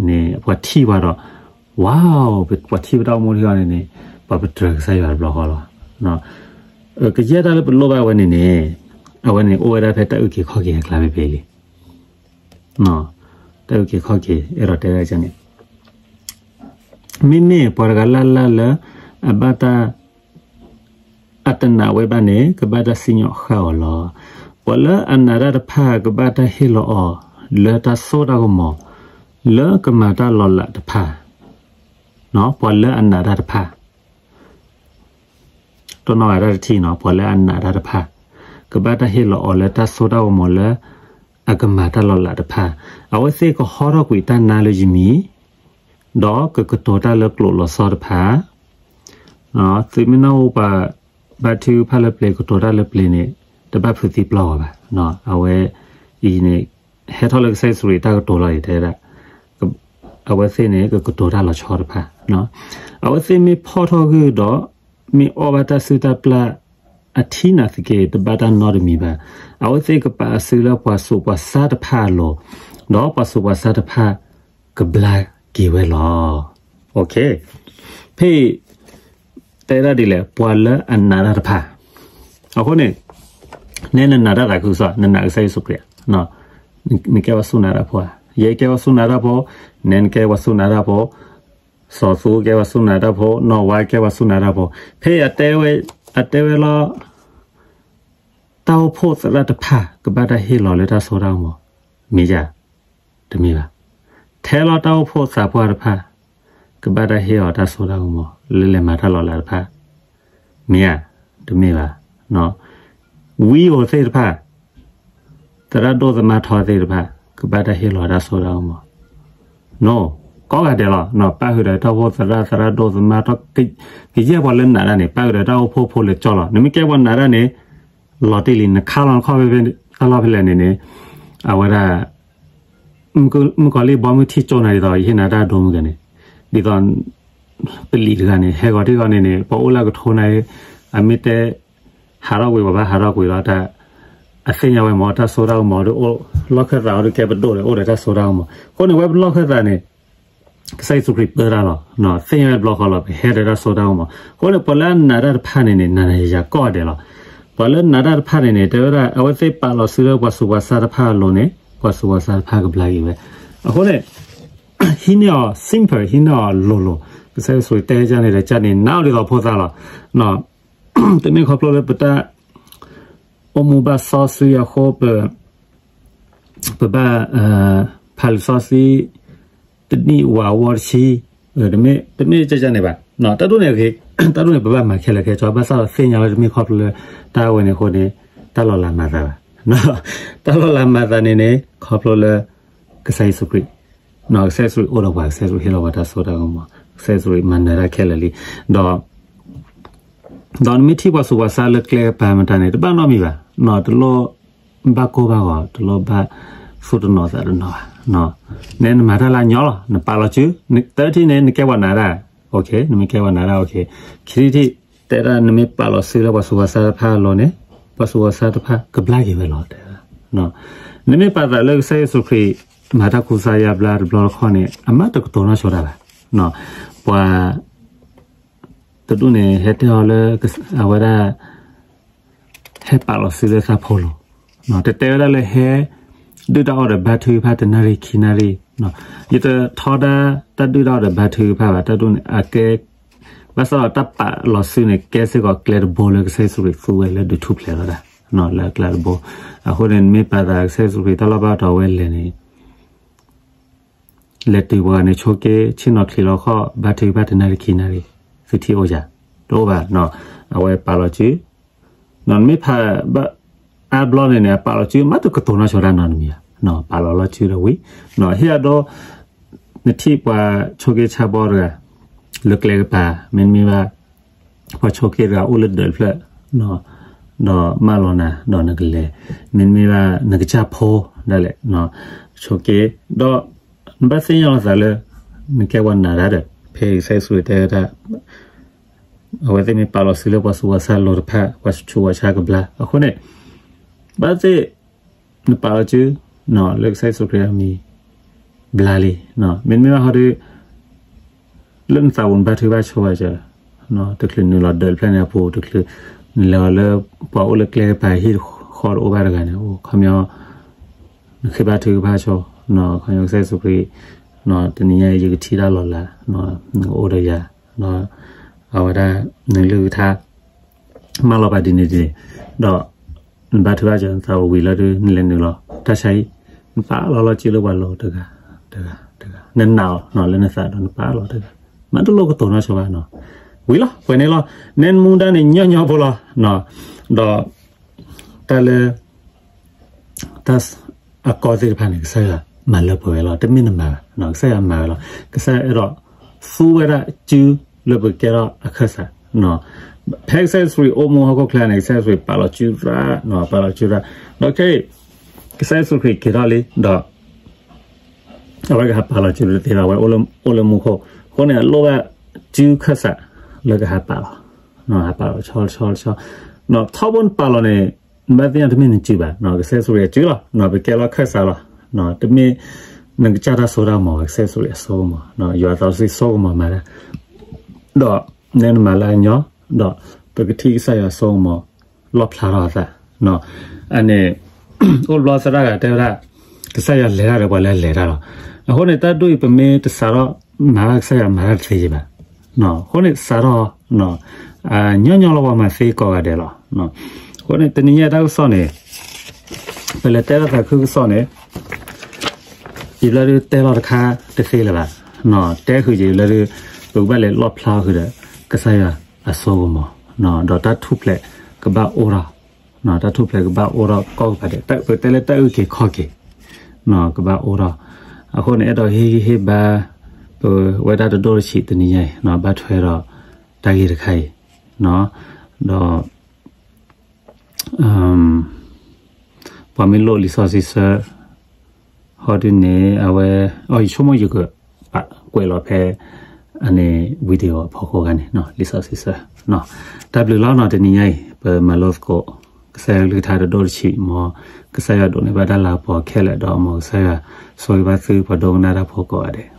န့ၣ် ပှၤထံၣ်ပှၤဒီး ဝါ ပှၤထံၣ်ပတၢ်အိၣ်မူထံအီၤန့ၣ်န့ၣ် ပှၤပတြၢၤကစၢ်ယွၤတဘျီဃီလီၤ. ကယဲၢ်တၢ်လၢပလိၣ်ဘၣ်ဝဲန့ၣ်န့ၣ် အဝဲန့ၣ်အိၣ်ဝဲဒၣ်ဖဲတၢ်အုၣ်က့ၤခီၣ်က့ၤအကျါဖဲဖဲလံ. တၢ်အုၣ်က့ၤခီၣ်က့ၤ အဲၣ်ဒိးတဲဝဲန့ၣ် မ့မ့ၢ်ပှၤတဂၤလၢ်လၢ်လၢ အဘၣ်တၢ် အတနာ်ဝဲဘၣ်န့ၣ် ကဘၣ်တၢ်စံၣ်ညီၣ်ဃၣ်အီၤလီၤ. ပှၤလၢအနာ်တၢ်တဖၣ် ကဘၣ်တၢ်ဟ့ၣ်လီၤအီၤ လၢတၢ်စိတၢ်ကမီၤ လၢကမၤတၢ်လီၤလးတဖၣ်, ပှၤလၢအနာ်တၢ်တဖၣ် တိၢ်နီၣ်ဘၣ်တၢ်တထံၣ်နီၤ ပှၤလၢအနာ်တၢ်တဖၣ် ကဘၣ်တၢ်ဟ့ၣ်လီၤအီၤလၢတၢ်စိတၢ်ကမီၤလၢ အကမၤတၢ်လီၤလးတဖၣ်, အဝဲသ့ၣ်ကဟီထီၣ်ကွံာ်တၢ်နါလၢယမံၤ, ဒီးကကတိၤတၢ်လၢကျိာ်လီၤဆီတဖၣ်, သုမ့ၢ်နၢ်ဟူပှၤဘါထုကဖၣ်လၢပျ့ၤ ကတိၤတၢ်လၢပျ့ၤန့ၣ် တဘၣ်ဖုးသံပျီၢ်အီၤဘၣ်. အဝဲအံၤန့ၣ် ဟဲထီၣ်လၢကစၢ်ယ့ၣ်ၡူးခရံာ်တၢ်ကတိၤလီၤအံၤ တဲဝဲဒၣ် အဝဲသ့ၣ်န့ၣ် ကကတိၤတၢ်လီၤဆီတဖၣ်, အဝဲသ့ၣ်မ့ၢ်ဖီၣ်ထီၣ်ဂုၢ်ဒီး မ့ၢ်အီၣ်ဘၣ်တၢ်စုၣ်တၢ်ပျၢ် အထံနာ်သက့ တဘၣ်တၢ်နီတမံၤဘၣ်. အဝဲသ့ၣ်ကပာ်အစုလၢပှၤဆူးပှၤဆါတဖၣ်အလိၤ, ဒီးပှၤဆူးပှၤဆါတဖၣ် ကဘျါက့ၤဝဲလီၤ. ဖဲအံၤ တဲဒၣ်ဒ်လဲၣ် ပှၤလၢအနာ်တၢ်တဖၣ်, အဃိန့ၣ် နဲနနာ်တၢ်သးခုကစီၣ် နနာ်ကစၢ်ယ့ၣ်ၡူးခရံာ်ဧါ, နကဲပှၤစူၢ်နာ်တၢ်ဖိဧါ, ယဲကဲပှၤစူၢ်နာ်တၢ်ဖိ, နဲနကဲပှၤစူၢ်နာ်တၢ်ဖိ, စီၤသူကဲပှၤစူၢ်နာ်တၢ်ဖိ, နီၢ်ဝါကဲပှၤစူၢ်နာ်တၢ်ဖိ, ဖဲအတဲဝဲလီၤ တၢ်အိၣ်ဖှိၣ်သရၣ်တဖၣ် ကဘၣ်တၢ်ဟ့ၣ်လီၤလၢတၢ်စိတၢ်ကမီၤ, မ့ၢ်ဧါ, တမ့ၢ်ဘၣ်. ထဲလီၤတၢ်အိၣ်ဖှိၣ်သးပှၢ်တဖၣ် ကဘၣ်တၢ်ဟ့ၣ်အီၤတၢ်စိတၢ်ကမီၤ လၢလဲၤမၤတၢ်လီၤလးတဖၣ်, မ့ၢ်ဧါ, တမ့ၢ်ဘၣ်. ဝံဧိၤသ့ၣ်တဖၣ် သရၣ်ဒိၣ်သမါထီသ့ၣ်တဖၣ် ကဘၣ်တၢ်ဟ့ၣ်လီၤတၢ်စိတၢ်ကမီၤ, ကိးဂၤဒဲးလီၤ. ပၣ်ဃုာ်ဒီးတၢ်အိၣ်ဖှိၣ်သရၣ် သရၣ်ဒိၣ်သမါထီ ကယဲၢ်ပှၤလၢနာ်တၢ်န့ၣ် ပၣ်ဃုာ်ဒီးတၢ်အိၣ်ဖှိၣ်ဖိလၢကၠီလီၤ. နမ့ၢ်ကဲပှၤနာ်တၢ်န့ၣ် လီၤတံၢ်လံ နခါလီၤနခီၣ်ဖဲဖဲတၢ်လီၢ်ဖဲလဲၣ်န့ၣ်န့ၣ် အဝဲဒၣ် မုၣ်ကီၤလံၢ်ဘီမုၢ်ထံၣ်ကၠိနၤဒ်သိး ယဟ့ၣ်နၤတၢ်ဒိမုၢ်ကဲန့ၣ် ဒ်သိး ပလံာ်တဂၤန့ၣ် ဟဲဂီၤထံၣ်ဂီၤန့ၣ်န့ၣ် ပှၤအိၣ်လၢကထိနၤ အမ့ၢ်တဲ ဟးထီၣ်ကွံာ် ပှၤဘၣ်ဟးထီၣ်ကွံာ်လီၤတၢ် အသ့ၣ်ညါဝဲမ့ၢ် တၢ်စိတၢ်ကမီၤဒ်အိၣ် လီၢ်ခၢၣ်သးအီၤဒ်ကဲပဒိၣ်ဒီး အိၣ်ဒီးတၢ်စိတၢ်ကမီၤ အဃိန့ၣ် ဝဲပလီၢ်ခၢၣ်သးန့ၣ် ကစၢ်ယ့ၣ်ၡူးခရံာ်ပၢတၢ်လီၤ. သ့ၣ်ညါဝဲတဘျီဃီလီၤ ပဟဲဒီးတၢ်စိတၢ်ကမီၤ အဃိန့ၣ် ပှၤလၢအနာ်တၢ်တဖၣ်န့ၣ်န့ၣ် နၤနၤယၤယၤကိးဂၤဒဲးလီၤ. ပှၤလၢနာ်တၢ်တဖၣ်န့ၣ်န့ၣ် တဲဝဲဒၣ် အဝဲသ့ၣ်ပာ်လီၤစုလၢပှၤဆူးပှၤဆါတဖၣ်အလိၤန့ၣ် ပှၤဆူးပှၤဆါတဖၣ်ကဘျါက့ၤဝဲ အဃိန့ၣ် ဟံးန့ၢ်အီၤ simple ဟံးန့ၢ်အီၤလိၤလိၤ ကစၢ်ယ့ၣ်ၡူးခရံာ်တဲကၢန့ၣ်ဒီး ကၢန့ၣ် နၢ်အီၤဒ်သိးဖိသၣ်လီၤ. တမ့ၢ်ခီဖျိလၢပတၢ် အိၣ်မူဘၣ်စီဆှံအဃိ ပ ပဘၣ် ဖးလံာ်စီဆှံ တနံၣ်ဝးဝီတဆံ တမ့ၢ် တမ့ၢ်ကၢကၢန့ၣ်ဘၣ်. တၢ်ဒိၣ်န့ၣ် တၢ်ဒိၣ်န့ၣ် ပဘၣ်မၤခဲလၢာ်ခဲဆ့ ဘၣ်ဆၣ်ဒီးသ့ၣ်ညါလၢတမ့ၢ်ခီဖျိလၢ တၢ်ဝဲန့ၣ်အဃိန့ၣ် တၢ်လီၤလးမၤသးဘၣ်. တၢ်လီၤလးမၤသးန့ၣ်န့ၣ် ခီဖျိလၢ ကစၢ်ယ့ၣ်ၡူးခရံာ် ကစၢ်ယ့ၣ်ၡူးခရံာ်အိၣ်ဒီးပှၤ ကစၢ်ယ့ၣ်ၡူးခရံာ်ဟ့ၣ်လီၤပှၤတၢ်စိတၢ်ကမီၤ ကစၢ်ယ့ၣ်ၡူးခရံာ်မၤနၢၤတၢ်ခဲလၢာ်လံ ဒီး ဒီးနမ့ၢ်ထံၣ်ပှၤဆူးပှၤဆါလၢကျဲကပၤမတၤန့ၣ် တဘၣ်နီတမံၤဘၣ်. တလိၣ်ဘၣ်ကိၢ်ဘၣ်ဂီၤ တလိၣ်ဘၣ်သူၣ်တနီၤသးတနီၤဘၣ်. နဲနမၤတၢ်လၢအညီလီၤ နပာ်လီၤစု သၢထံၣ်န့ၣ် နကဲပှၤနာ်တၢ် နမ့ၢ်ကဲပှၤနာ်တၢ် ခံထံၣ် တဲဒၣ်နမ့ၢ်ပာ်လီၤစုလၢပှၤဆူးပှၤဆါတဖၣ်အလိၤန့ၣ် ပှၤဆူးပှၤဆါတဖၣ်ကဘျါက့ၤဝဲလီၤ တဲဝဲဒၣ်. နမ့ၢ်ပာ်သးလၢကစၢ်ယ့ၣ်ၡူးခရံာ် မၤတၢ်ကူစါယါဘျါတဘျီတခီၣ်န့ၣ် အမ့ၢ်တကတိၤနီၢ်ဆိတၢ်ဘၣ်. ပှၤ တဒူၣ်န့ၣ် ဟဲတဲအီၤလၢ အဝဲဒၣ် ဟဲပာ်လီၤစုလၢသးဖိလိၤ တတဲဝဲဒၣ်လၢဟဲ ဒုၣ်တၢ်အီၣ်ဒီးဘါထုကဖၣ်တနၣ်ရံၣ်ခံနၣ်ရံၣ် ယတထီဒါတၢ်ဒုၣ်ဒါဒီးဘါထုကဖၣ်ဘၣ်, တၢ်ဒုၣ်န့ၣ်အကဲ, ဘၣ်ဆၣ်ဒီးတၢ်ပာ်လီၤစုန့ၣ် ကဲစ့ၢ်ကီးကျဲတဘိလၢကစၢ်ယ့ၣ်ၡူးခရံာ်သူဝဲလၢဒုးထူၣ်ဖျဲးလီၤဒၣ်, လၢအကျဲတဘိ. အဃိန့ၣ် နမ့ၢ်ပာ်သးကစၢ်ယ့ၣ်ၡူးခရံာ်တၢ်လီၢ်ဘၣ်တီၤဝဲလဲၣ်န့ၣ် လဲၤတုၤပှၤန့ၣ် ဆိက့ဆ့ၣ်နီၤချံးလီၤခီၣ် ဘါထုကဖၣ်တနၣ်ရံၣ်ခံနၣ်ရံၣ် သုထံၣ်အိၣ်ယၤ, တအိၣ်ဘၣ်, အဝဲပာ်လီၤစု, နမ့ၢ်ဖးဘၣ်အါဘျီန့ၣ်န့ၣ် အပာ်လီၤစုမးတကတိၤနီၣ်ဆိတၢ်နီတမံၤဘၣ်, ပာ်လီၤလီၤစုဒီးဝံၤ, ဟ့ၣ်အဒိ နထံၣ်ပှၤဆိက့ဆါဘီတဂၤ လၢကျဲကပၤ မ့တမ့ၢ်ဘၣ် ပှၤဆိက့တဂၤအိၣ်လၢဒၢးတဖျၢၣ် ဒီးမၢလီၤနၤ ဒီးနကလဲၤ, မ့တမ့ၢ်ဘၣ်နကစၢ်ဖိဒၣ်လဲာ် ဆိက့, ဒီးနဘၣ်သ့ၣ်ညါလီၤသးလၢ နကဲပှၤနာ်တၢ်ဒီး ဖဲကစၢ်ယ့ၣ်ၡူးခရံာ်တဲဝဲဒၣ် အဝဲသ့ၣ်မ့ၢ်ပာ်လီၤစုလၢပှၤဆူးပှၤဆါလိၤတဖၣ် ပှၤဆူးပှၤဆါကဘျါ, အဃိန့ၣ် ဘၣ်သ့ၣ်နပာ်လီၤစု လၢကစၢ်ယ့ၣ်ၡူးခရံာ်အမံၤ ဘျါလံ, မ့တမ့ၢ်ဘၣ်ဟီဒီး လၢနသးပူၤနဘါထုကဖၣ်ဆိဘၣ်စၢၤ, တချုးနုာ်လီၤဒၢးတဖျၢၣ်န့ၣ်အပူၤ တချုးနလဲၤအီၤလၢ ပှၤအိၣ်လၢကျဲကပၤဟံၣ်တဃီတအိၣ်ဘၣ်တဂၤန့ၣ် အိၣ်ခီပညီ နဃ့ဘါထုကဖၣ်ဆိ, ခီပညီကစၢ်ယ့ၣ်ၡူးခရံာ် တနံၤညါအံၤ ယကထံၣ်တၢ်လီၤလး နကအိၣ်ဒီးယၤ, အဝဲဒၣ် နကလုၢ်ကထါ မၢလီၤပာ်ဒ်န့ၣ်ဒ်န့ၣ်, ဒီးနဘါထုကဖၣ်စၢၤနသးဝံၤလီၤဒီး နလဲၤနုာ်လီၤ တၢ်ဆါဟံၣ် နပာ်လီၤလီၤစုလၢပှၤလိၤတဂၤ, တဂၤ, တဂၤ, နနာ်အီၤ လၢနသးဒီးနပာ်လီၤတဂၤ, မ့ၢ်တလိၣ်ကတိၤနီၣ်ဆိဘၣ်နီၤ, ဝံၤလီၤ ပှဲၤန့ၣ်လီၤ, နဲနမူဒါန့ၣ်ညီညီဖိလီၤ, ဒီး တၢ်လၢ တၢ်အကီသ့ၣ်တဖၣ်န့ၣ် ကစၢ်ယွၤမၤလၢပှဲၤဝဲလီၤ, တမ့ၢ်နမၤဘၣ်, ကစၢ်ယွၤမၤဝဲလီၤ, ကစၢ်ယွၤအဲၣ်ဒိး သူဝဲဒၣ်စုလၢပကကဲထီၣ်အခၢၣ်စး, ဖဲကစၢ်ယ့ၣ်ၡူးခရံာ်အိၣ်မူဟီၣ်ခိၣ်ချၢန့ၣ် ကစၢ်ယ့ၣ်ၡူးခရံာ်ပာ်လီၤစုရၣ်, ပာ်လီၤစုရၣ်, ဒီးခဲအံၤ ကစၢ်ယ့ၣ်ၡူးခရံာ်က့ၤထီၣ်လံ ဒီး အဝဲကဟးပာ်လီၤစုတသ့ဘၣ်, အဝဲအိၣ်လၢမူခိၣ်, အဃိန့ၣ် အလိၣ်ဘၣ်စုခၢၣ်စးလၢကဟးပာ်လီၤ, ဟးပာ်လီၤဆီဆီဆီ, ထီဘိနပာ်လီၤန့ၣ် နဘၣ်သ့ၣ်ညါတမ့ၢ်နစုဘၣ်, ကစၢ်ယ့ၣ်ၡူးခရံာ်အစုလီၤ, ပကဲလီၤခၢၣ်စးလီၤ, တမ့ၢ်နကစၢ်တၢ်စိတၢ်ကမီၤဘၣ်, ကစၢ်ယ့ၣ်ၡူးခရံာ်အစိကမီၤ, ယွၤသးစီဆှံစိကမီၤမၤတၢ်, ဒီးနဲနမၤလၢအညီ, ဒီးပကထံၣ်ကစၢ်ယွၤအစိကမီၤ လီၣ်ဖျါထီၣ်အသး, အန့ၣ် အိၣ်ဘျီသရၣ်ဂၤတဲဝဲဒၣ် ကစၢ်ယွၤလဲၤတၢ်ဒီးပှၤလၢအလဲၤတၢ်လီၤ, အဃိန့ၣ် တၢ်ဒ်အံၤ ပမ့ၢ်တစးထီၣ်မၤဘၣ်ကစၢ်ယွၤမၤတၢ်တသ့ဘၣ်, အဃိန့ၣ် စးထီၣ် ညီညီလီၤ ပှၤမၤသ့ကိးဂၤဒဲးလီၤ, အဃိန့ၣ် တနံၤညါတၢ်ကစီၣ်န့ၣ် ပလဲၤတဲလီၤသးခုကစီၣ်န့ၣ် ယဘျီဒုးတဲလီၤတခါတသ့လၢၤဘၣ်, တဲဃုာ်ယဘျီဒုး ပကဘၣ်လဲၤလီၣ်ဖျါဃုာ်ဒီး ကစၢ်ယွၤအစိကမီၤ, ဒီးတၢ်ထူၣ်ဖျဲးကဘၣ်အိၣ်ထီၣ်, တၢ်ထူၣ်ဖျဲးကဘၣ်အိၣ်ထီၣ်ကိးဂၤဒဲး, ပတဲလၢတၢ်အုၣ်က့ၤခီၣ်က့ၤ ကဘၣ်အိၣ်ထီၣ်, အဃိန့ၣ် အဲၣ်ဒိးဟ့ၣ်ဂံၢ်ဟ့ၣ်ဘါ ပဝဲဒၣ်တဒိၣ်တဆံးတနံၤညါအံၤ ဘၣ်ထွဲဒီးတၢ်ဂ့ၢ်တခါအံၤ, ဒီး ပှၤမ့ၢ်လိၣ်လံာ်စီဆှံဆၢ ဟီဒုန့ၣ် အဝဲ အီ ယဆိကမိၣ်ယက ပာ်ကွဲးလီၤဖဲ အန့ၣ် video အဖီခိၣ်ဂၤန့ၣ် လံာ်စီဆှံဆၢ, တၢ်ဘျုးလီၤနီၤ တနံၤညါအံၤ ပမၤလိသကိး ကစၢ်ယွၤကလုၢ်ကထါတဒိၣ်တဆံး မ်ကစၢ်ယွၤဒိးန့ၢ်ဘၣ်တၢ်လၤကပီၤခဲလၢာ် ဒီးမ်ကစၢ်ယွၤဆိၣ်ဂ့ၤဘၣ်သုပှၤဒိကနၣ်တၢ်ဖိကိးဂၤဒဲး.